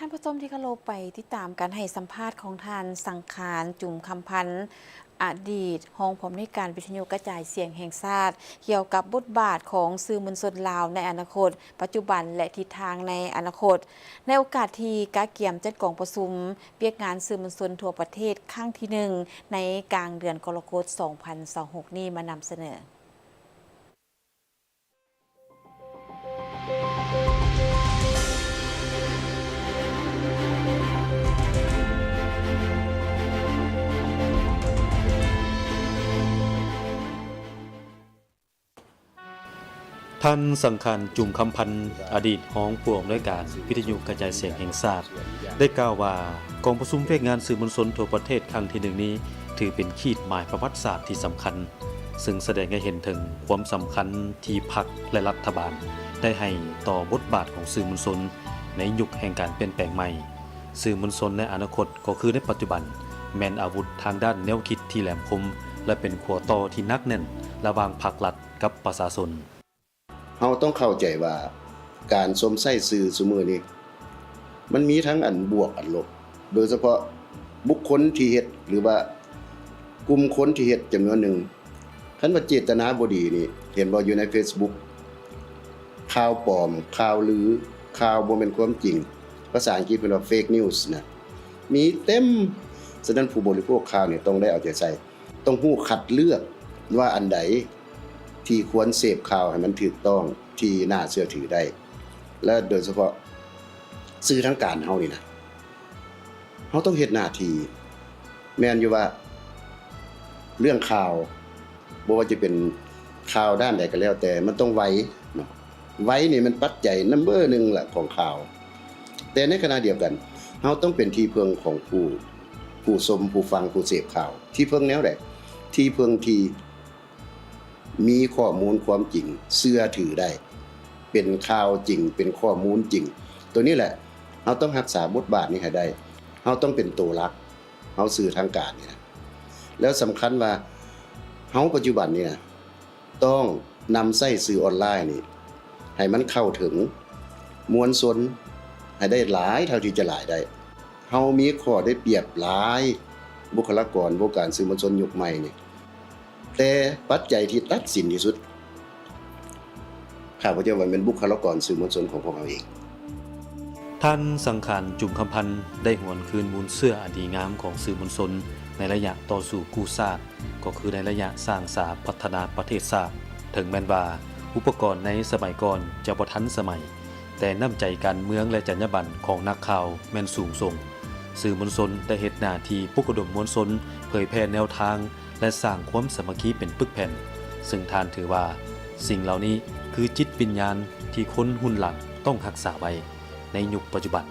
ທ່ານຜູ້ຊົມທີ່ເຄົາລົບ, ໄປຕິດຕາມການໃຫ້ສຳພາດຂອງທ່ານ ສັງຂານ ຈຸມຄຳພັນ ອະດີດຮອງຜູ້ອຳນວຍການວິທະຍຸກະຈາຍສຽງແຫ່ງຊາດ ກ່ຽວກັບບົດບາດຂອງສື່ມວນຊົນລາວໃນອະນາຄົດ, ປັດຈຸບັນ ແລະ ທິດທາງໃນອະນາຄົດ ໃນໂອກາດທີ່ກະກຽມຈັດກອງປະຊຸມວຽກງານສື່ມວນຊົນທົ່ວປະເທດຄັ້ງທີໜຶ່ງ ໃນກາງເດືອນກໍລະກົດ ສອງພັນຊາວຫົກນີ້ມານຳສະເໜີ. ທ່ານ ສັງຂານ ຈຸມຄຳພັນ ອະດີດຮອງຜູ້ອຳນວຍການວິທະຍຸກະຈາຍສຽງແຫ່ງຊາດ ໄດ້ກ່າວວ່າ ກອງປະຊຸມວຽກງານສື່ມວນຊົນທົ່ວປະເທດຄັ້ງທີໜຶ່ງນີ້ ຖືເປັນຂີດໝາຍປະຫວັດສາດທີ່ສຳຄັນ ເຊິ່ງສະແດງໃຫ້ເຫັນເຖິງຄວາມສຳຄັນທີ່ພັກ ແລະ ລັດຖະບານໄດ້ໃຫ້ຕໍ່ບົດບາດຂອງສື່ມວນຊົນໃນຍຸກແຫ່ງການປ່ຽນແປງໃໝ່. ສື່ມວນຊົນໃນອະນາຄົດ ກໍຄືໃນປັດຈຸບັນ ແມ່ນອາວຸດທາງດ້ານແນວຄິດທີ່ແຫຼມຄົມ ແລະ ເປັນຂົວຕໍ່ທີ່ໜັກແໜ້ນລະຫວ່າງພັກລັດກັບປະຊາຊົນ. ເຮົາຕ້ອງເຂົ້າໃຈວ່າ ການຊົມໃຊ້ສື່ຊຸມື້ນີ້ ມັນມີທັງອັນບວກອັນລົບ, ໂດຍສະເພາະບຸກຄົນທີ່ເຮັດ ຫຼືວ່າກຸ່ມຄົນທີ່ເຮັດຈຳນວນໜຶ່ງ ຄັນວ່າເຈດຕະນາບໍ່ດີນີ້ ເຫັນບໍ່ ຢູ່ໃນເຟສບຸກ ຂ່າວປອມ, ຂ່າວລື, ຂ່າວບໍ່ແມ່ນຄວາມຈິງ, ພາສາອັງກິດເພິ່ນວ່າ ເຟກນິວສ໌ ນະ ມີເຕັມ. ສະນັ້ນ ຜູ້ບໍລິໂພກຂ່າວນີ້ຕ້ອງໄດ້ເອົາໃຈໃສ່, ຕ້ອງຮູ້ຄັດເລືອກວ່າອັນໃດທີ່ຄວນເສບຂ່າວໃຫ້ມັນຖືກຕ້ອງ, ທີ່ໜ້າເຊື່ອຖືໄດ້ ແລະ ໂດຍສະເພາະສື່ທາງການເຮົານີ້ນະ ເຮົາຕ້ອງເຮັດໜ້າທີ່. ແມ່ນຢູ່ວ່າເລື່ອງຂ່າວ ບໍ່ວ່າຈະເປັນຂ່າວດ້ານໃດກໍແລ້ວແຕ່ ມັນຕ້ອງໄວເນາະ, ໄວນີ້ແມ່ນປັດໄຈນຳເບີໜຶ່ງລະຂອງຂ່າວ. ແຕ່ໃນຂະນະດຽວກັນ ເຮົາຕ້ອງເປັນທີ່ເພິ່ງຂອງຜູ້, ຜູ້ຊົມ, ຜູ້ຟັງ, ຜູ້ເສບຂ່າວ. ທີ່ເພິ່ງແນວໃດ? ທີ່ເພິ່ງທີ່ ມີຂໍ້ມູນຄວາມຈິງເຊື່ອຖືໄດ້, ເປັນຂ່າວຈິງ, ເປັນຂໍ້ມູນຈິງ. ໂຕນີ້ແຫຼະ ເຮົາຕ້ອງຮັກສາບົດບາດນີ້ໃຫ້ໄດ້. ເຮົາຕ້ອງເປັນໂຕຫຼັກ, ເຮົາສື່ທາງການນີ້ນະ. ແລ້ວສຳຄັນວ່າ ເຮົາປັດຈຸບັນນີ້ນະ ຕ້ອງນຳໃຊ້ສື່ອອນລາຍນີ້ ໃຫ້ມັນເຂົ້າເຖິງມວນຊົນໃຫ້ໄດ້ຫຼາຍເທົ່າທີ່ຈະຫຼາຍໄດ້. ເຮົາມີຂໍ້ໄດ້ປຽບຫຼາຍ, ບຸກຄະລາກອນວົງການສື່ມວນຊົນຍຸກໃໝ່ນີ້. ແຕ່ປັດໄຈທີ່ຕັດສິນທີ່ສຸດ ຂ້າພະເຈົ້າວ່າແມ່ນບຸກຄະລາກອນສື່ມວນຊົນຂອງພວກເຮົາເອງ. ທ່ານ ສັງຂານ ຈຸມຄຳພັນ ໄດ້ຫວນຄືນມູນເຊື້ອອັນດີງາມຂອງສື່ມວນຊົນໃນໄລຍະຕໍ່ສູ້ກູ້ຊາດ, ກໍຄືໃນໄລຍະສ້າງສາພັດທະນາປະເທດຊາດ. ເຖິງແມ່ນວ່າອຸປະກອນໃນສະໄໝກ່ອນຈະບໍ່ທັນສະໄໝ, ແຕ່ນ້ຳໃຈການເມືອງ ແລະ ຈັນຍາບັນຂອງນັກຂ່າວແມ່ນສູງສົ່ງ. ສື່ມວນຊົນໄດ້ເຮັດໜ້າທີ່ປຸກລະດົມມວນຊົນ, ເຜີຍແຜ່ແນວທາງ ແລະ ສ້າງຄວາມສາມັກຄີເປັນປຶກແຜ່ນ, ເຊິ່ງທ່ານຖືວ່າສິ່ງເຫຼົ່ານີ້ຄືຈິດວິນຍານທີ່ຄົນຮຸ່ນຫຼັງຕ້ອງຮັກສາໄວ້ໃນຍຸກປັດຈຸບັນ.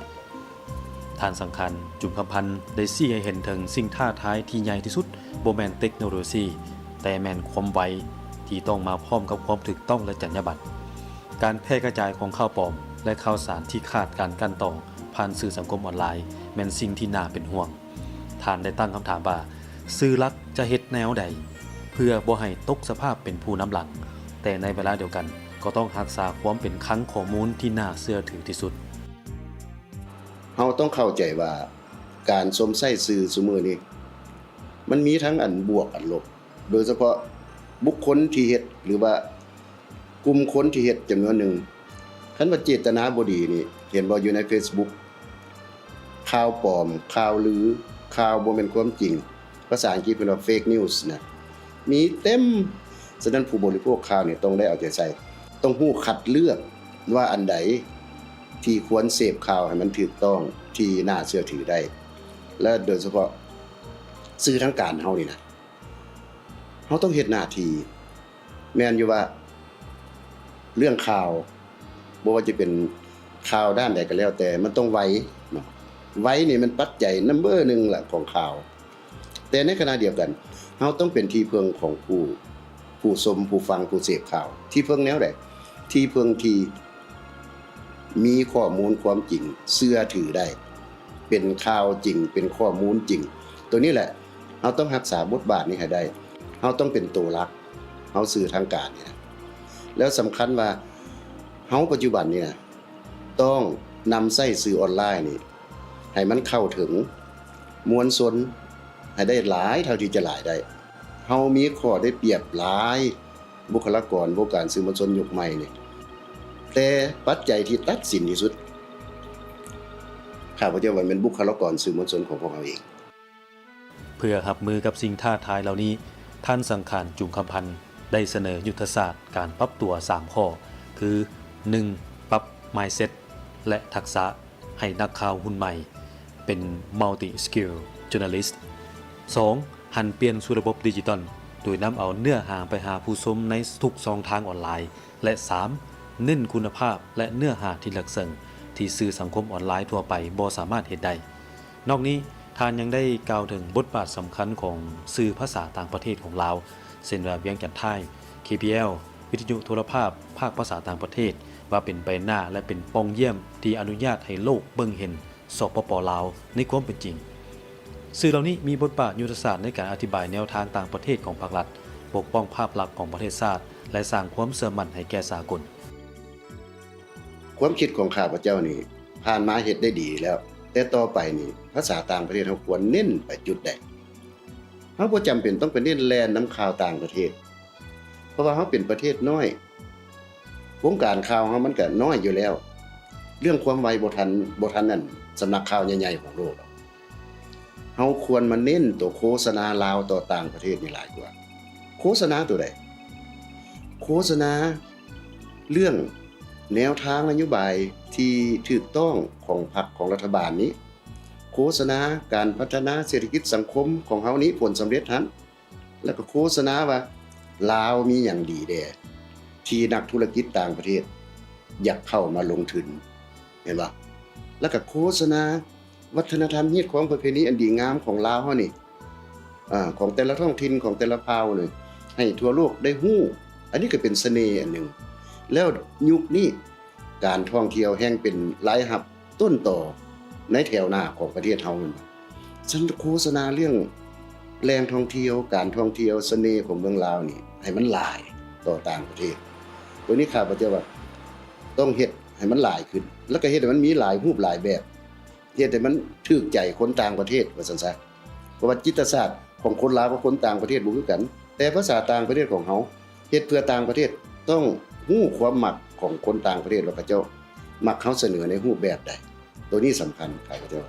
ທ່ານ ສັງຂານ ຈຸມຄຳພັນ ໄດ້ຊີ້ໃຫ້ເຫັນເຖິງສິ່ງທ້າທາຍທີ່ໃຫຍ່ທີ່ສຸດ ບໍ່ແມ່ນເຕັກໂນໂລຊີ, ແຕ່ແມ່ນຄວາມໄວທີ່ຕ້ອງມາພ້ອມກັບຄວາມຖືກຕ້ອງ ແລະ ຈັນຍາບັນ. ການແຜ່ກະຈາຍຂອງຂ່າວປອມ ແລະ ຂ່າວສານທີ່ຂາດການກັ່ນຕໍ່ຜ່ານສື່ສັງຄົມອອນລາຍ ແມ່ນສິ່ງທີ່ໜ້າເປັນຫ່ວງ. ທ່ານໄດ້ຕັ້ງຄຳຖາມວ່າ ສື່ຫຼັກຈະເຮັດແນວໃດເພື່ອບໍ່ໃຫ້ຕົກສະພາບເປັນຜູ້ນຳຫຼັງ, ແຕ່ໃນເວລາດຽວກັນກໍຕ້ອງຮັກສາຄວາມເປັນຄັງຂໍ້ມູນທີ່ໜ້າເຊື່ອຖືທີ່ສຸດ. ເຮົາຕ້ອງເຂົ້າໃຈວ່າ ການຊົມໃຊ້ສື່ຊຸມື້ນີ້ ມັນມີທັງອັນບວກອັນລົບ, ໂດຍສະເພາະບຸກຄົນທີ່ເຮັດ ຫຼືວ່າກຸ່ມຄົນທີ່ເຮັດຈຳນວນໜຶ່ງ ຄັນວ່າເຈດຕະນາບໍ່ດີນີ້ ເຫັນບໍ່ ຢູ່ໃນເຟສບຸກ ຂ່າວປອມ, ຂ່າວລື, ຂ່າວບໍ່ແມ່ນຄວາມຈິງ, ພາສາອັງກິດເພິ່ນວ່າ ເຟກນິວສ໌ ນະ ມີເຕັມ. ສະນັ້ນ ຜູ້ບໍລິໂພກຂ່າວນີ້ຕ້ອງໄດ້ເອົາໃຈໃສ່, ຕ້ອງຮູ້ຄັດເລືອກວ່າອັນໃດທີ່ຄວນເສບຂ່າວໃຫ້ມັນຖືກຕ້ອງ, ທີ່ໜ້າເຊື່ອຖືໄດ້ ແລະ ໂດຍສະເພາະສື່ທາງການເຮົານີ້ນະ. ເຮົາຕ້ອງເຮັດໜ້າທີ່. ແມ່ນຢູ່ວ່າເລື່ອງຂ່າວ ບໍ່ວ່າຈະເປັນຂ່າວດ້ານໃດກໍແລ້ວແຕ່ ມັນຕ້ອງໄວເນາະ, ໄວນີ້ແມ່ນປັດໄຈນຳເບີໜຶ່ງລະຂອງຂ່າວ. ແຕ່ໃນຂະນະດຽວກັນ ເຮົາຕ້ອງເປັນທີ່ເພິ່ງຂອງຜູ້, ຜູ້ຊົມ, ຜູ້ຟັງ, ຜູ້ເສບຂ່າວ. ທີ່ເພິ່ງແນວໃດ? ທີ່ເພິ່ງທີ່ ມີຂໍ້ມູນຄວາມຈິງເຊື່ອຖືໄດ້, ເປັນຂ່າວຈິງ, ເປັນຂໍ້ມູນຈິງ. ໂຕນີ້ແຫຼະ ເຮົາຕ້ອງຮັກສາບົດບາດນີ້ໃຫ້ໄດ້. ເຮົາຕ້ອງເປັນໂຕຫຼັກ, ເຮົາສື່ທາງການນີ້ນະ. ແລ້ວສຳຄັນວ່າ ເຮົາປັດຈຸບັນນີ້ນະ ຕ້ອງນຳໃຊ້ສື່ອອນລາຍນີ້ ໃຫ້ມັນເຂົ້າເຖິງມວນຊົນໃຫ້ໄດ້ຫຼາຍເທົ່າທີ່ຈະຫຼາຍໄດ້. ເຮົາມີຂໍ້ໄດ້ປຽບຫຼາຍ ບຸກຄະລາກອນວົງການສື່ມວນຊົນຍຸກໃໝ່ນີ້, ແຕ່ປັດໄຈທີ່ຕັດສິນທີ່ສຸດ ຂ້າພະເຈົ້າວ່າແມ່ນບຸກຄະລາກອນສື່ມວນຊົນຂອງພວກເຮົາເອງ. ເພື່ອຮັບມືກັບສິ່ງທ້າທາຍເຫຼົ່ານີ້, ທ່ານສັງຂານ ຈຸມຄຳພັນ ໄດ້ສະເໜີຍຸດທະສາດການປັບຕົວສາມຂໍ້ ຄື ໜຶ່ງ ປັບ ມາຍເຊັດ ແລະ ທັກສະໃຫ້ນັກຂ່າວຮຸ່ນໃໝ່ ເປັນ Multi Skill Journalist. ສອງ ຫັນປ່ຽນສູ່ລະບົບດິຈິຕອນ ໂດຍນຳເອົາເນື້ອຫາໄປຫາຜູ້ຊົມໃນທຸກຊ່ອງທາງອອນລາຍ ແລະ ສາມ ເນັ້ນຄຸນນະພາບ ແລະ ເນື້ອຫາທີ່ເລິກເຊິ່ງ ທີ່ສື່ສັງຄົມອອນລາຍທົ່ວໄປບໍ່ສາມາດເຮັດໄດ້. ນອກນີ້, ທ່ານຍັງໄດ້ກ່າວເຖິງບົດບາດສຳຄັນຂອງສື່ພາສາຕ່າງປະເທດຂອງລາວ ເຊັ່ນວ່າ ວຽງຈັນທາຍ, ເຄບີແອລ, ວິທະຍຸໂທລະພາບພາກພາສາຕ່າງປະເທດ ວ່າເປັນໃບໜ້າ ແລະ ເປັນປ່ອງຢ້ຽມທີ່ອະນຸຍາດໃຫ້ໂລກເບິ່ງເຫັນ ສປປ ລາວ ໃນຄວາມເປັນຈິງ. ສື່ເຫຼົ່ານີ້ມີບົດບາດຍຸດທະສາດໃນການອະທິບາຍແນວທາງຕ່າງປະເທດຂອງພັກລັດ, ປົກປ້ອງພາບລັກຂອງປະເທດຊາດ ແລະ ສ້າງຄວາມເຊື່ອໝັ້ນໃຫ້ແກ່ສາກົນ. ຄວາມຄິດຂອງຂ້າພະເຈົ້ານີ້ ຜ່ານມາເຮັດໄດ້ດີແລ້ວ, ແຕ່ຕໍ່ໄປນີ້ ພາສາຕ່າງປະເທດເຮົາຄວນເນັ້ນໄປຈຸດໃດ? ເຮົາບໍ່ຈຳເປັນຕ້ອງໄປເນັ້ນແລ່ນນຳຂ່າວຕ່າງປະເທດ, ເພາະວ່າເຮົາເປັນປະເທດນ້ອຍ, ວົງການຂ່າວເຮົາມັນກະນ້ອຍຢູ່ແລ້ວ. ເລື່ອງຄວາມໄວບໍ່ທັນ, ບໍ່ທັນນັ້ນ ສຳນັກຂ່າວໃຫຍ່ໆຂອງໂລກ. ເຮົາຄວນມາເນັ້ນໂຕໂຄສະນາລາວຕໍ່ຕ່າງປະເທດນີ້ຫຼາຍກວ່າ. ໂຄສະນາໂຕໃດ? ໂຄສະນາເລື່ອງແນວທາງນະໂຍບາຍທີ່ຖືກຕ້ອງຂອງພັກຂອງລັດຖະບານນີ້, ໂຄສະນາການພັດທະນາເສດຖະກິດສັງຄົມຂອງເຮົານີ້ ຜົນສຳເລັດຫັ້ນ, ແລ້ວກໍໂຄສະນາວ່າລາວມີຫຍັງດີແດ່ ທີ່ນັກທຸລະກິດຕ່າງປະເທດຢາກເຂົ້າມາລົງທຶນ, ແມ່ນບໍ່? ແລ້ວກໍໂຄສະນາ ວັດທະນະທຳ, ຮີດຄອງ, ປະເພນີອັນດີງາມຂອງລາວເຮົານີ້, ອາ, ຂອງແຕ່ລະທ້ອງຖິ່ນ, ຂອງແຕ່ລະເຜົ່ານີ້ ໃຫ້ທົ່ວໂລກໄດ້ຮູ້. ອັນນີ້ກໍເປັນສະເໜ່ອັນໜຶ່ງ. ແລ້ວຍຸກນີ້ ການທ່ອງທ່ຽວແຮ່ງເປັນລາຍຮັບຕົ້ນຕໍໃນແຖວໜ້າຂອງປະເທດເຮົາ. ຊັ້ນໂຄສະນາເລື່ອງແຫຼ່ງທ່ອງທ່ຽວ, ການທ່ອງທ່ຽວ, ສະເໜ່ຂອງເມືອງລາວນີ້ ໃຫ້ມັນຫຼາຍຕໍ່ຕ່າງປະເທດ. ໂຕນີ້ຂ້າພະເຈົ້າວ່າຕ້ອງເຮັດໃຫ້ມັນຫຼາຍຂຶ້ນ, ແລ້ວກໍເຮັດໃຫ້ມັນມີຫຼາຍຮູບຫຼາຍແບບ. ເຮັດໃຫ້ມັນຖືກໃຈຄົນຕ່າງປະເທດວ່າຊັ້ນຊະ, ເພາະວ່າຈິດຕະສາດຂອງຄົນລາວກັບຄົນຕ່າງປະເທດບໍ່ຄືກັນ. ແຕ່ພາສາຕ່າງປະເທດຂອງເຮົາ ເຮັດເພື່ອຕ່າງປະເທດຕ້ອງຮູ້ຄວາມມັກຂອງຄົນຕ່າງປະເທດວ່າເຂົາເຈົ້າມັກເຮົາສະເໜີໃນຮູບແບບໃດ. ໂຕນີ້ສຳຄັນ ຂ້າພະເຈົ້າ.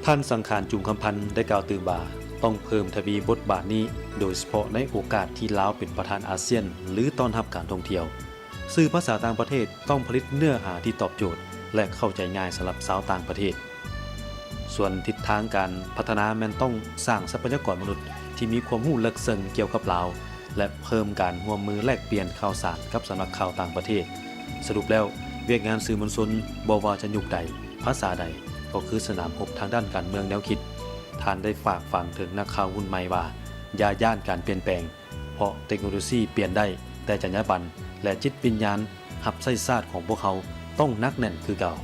ທ່ານສັງຂານ ຈຸມຄຳພັນ ໄດ້ກ່າວຕື່ມວ່າ ຕ້ອງເພີ່ມທະວີບົດບາດນີ້ ໂດຍສະເພາະໃນໂອກາດທີ່ລາວເປັນປະທານອາຊຽນ ຫຼື ຕ້ອນຮັບການທ່ອງທ່ຽວ. ສື່ພາສາຕ່າງປະເທດຕ້ອງຜະລິດເນື້ອຫາທີ່ຕອບໂຈດ ແລະ ເຂົ້າໃຈງ່າຍສຳລັບຊາວຕ່າງປະເທດ. ສ່ວນທິດທາງການພັດທະນາແມ່ນຕ້ອງສ້າງຊັບພະຍາກອນມະນຸດທີ່ມີຄວາມຮູ້ເລິກເຊິ່ງກ່ຽວກັບລາວ ແລະ ເພີ່ມການຮ່ວມມືແລກປ່ຽນຂ່າວສານກັບສຳນັກຂ່າວຕ່າງປະເທດ. ສະຫຼຸບແລ້ວ, ວຽກງານສື່ມວນຊົນ ບໍ່ວ່າຈະຍຸກໃດ, ພາສາໃດ, ກໍຄືສະໜາມຮົບທາງດ້ານການເມືອງແນວຄິດ. ທ່ານໄດ້ຝາກຝັງເຖິງນັກຂ່າວຮຸ່ນໃໝ່ວ່າ ຢ່າຢ້ານການປ່ຽນແປງ, ເພາະເຕັກໂນໂລຊີປ່ຽນໄດ້, ແຕ່ຈັນຍາບັນ ແລະ ຈິດວິນຍານຮັບໃຊ້ຊາດຂອງພວກເຮົາຕ້ອງໜັກແໜ້ນຄືເກົ່າ.